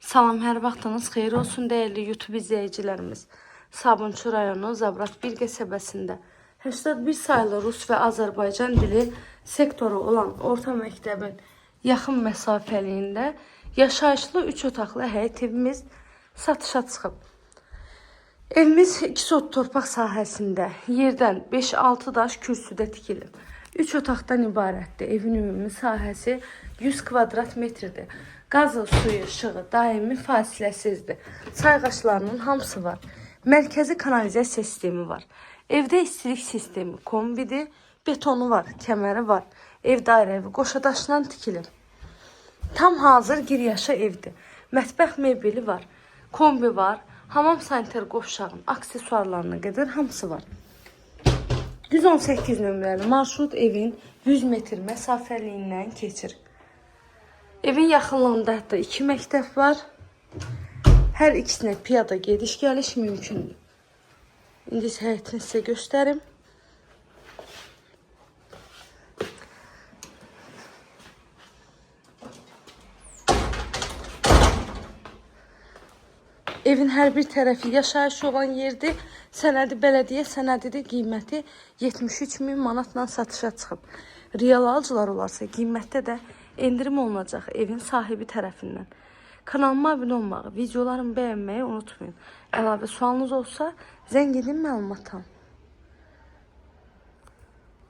Salam, hər vaxtınız xeyir olsun dəyərli YouTube izləyicilərimiz. Sabunçu rayonu Zabrat bir qəsəbəsində 81 saylı rus və Azərbaycan dili sektoru olan orta məktəbin yaxın məsafəliyində yaşayışlı 3 otaqlı həyət evimiz satışa çıxıb. Evimiz 2 sot torpaq sahəsində yerdən 5-6 daş kürsüdə tikilib. 3 otaqdan ibarətdir. Evin ümumi sahəsi 100 kvadrat metrdir. Qazı, suyu, işığı daimi fasiləsizdir. Sayğaçlarının hamısı var. Mərkəzi kanalizasiya sistemi var. Evdə istilik sistemi kombidir, betonu var, kəməri var. Ev dairəvi qoşa daşla tikilib. Tam hazır giryaşa evdir. Mətbəx mebeli var, kombi var, hamam sanitar qovşağın aksesuarlarına qədər hamısı var. 118 nömrəli marşrut evin 100 metr məsafəliyindən keçir. Evin yaxınlığında hətta 2 məktəb var. Hər ikisinə piyada gediş gəliş mümkündür. İndi isə həyətini sizə göstərim. Evin hər bir tərəfi yaşayış olan yerdir. Sənədi bələdiyyə sənədidir. Qiyməti 73 min manatla satışa çıxıb. Real alıcılar olarsa qiymətdə də endirim olunacaq evin sahibi tərəfindən. Kanalıma abunə olmağı, videolarımı bəyənməyi unutmayın. Əlavə sualınız olsa zəng edin məlumat alın.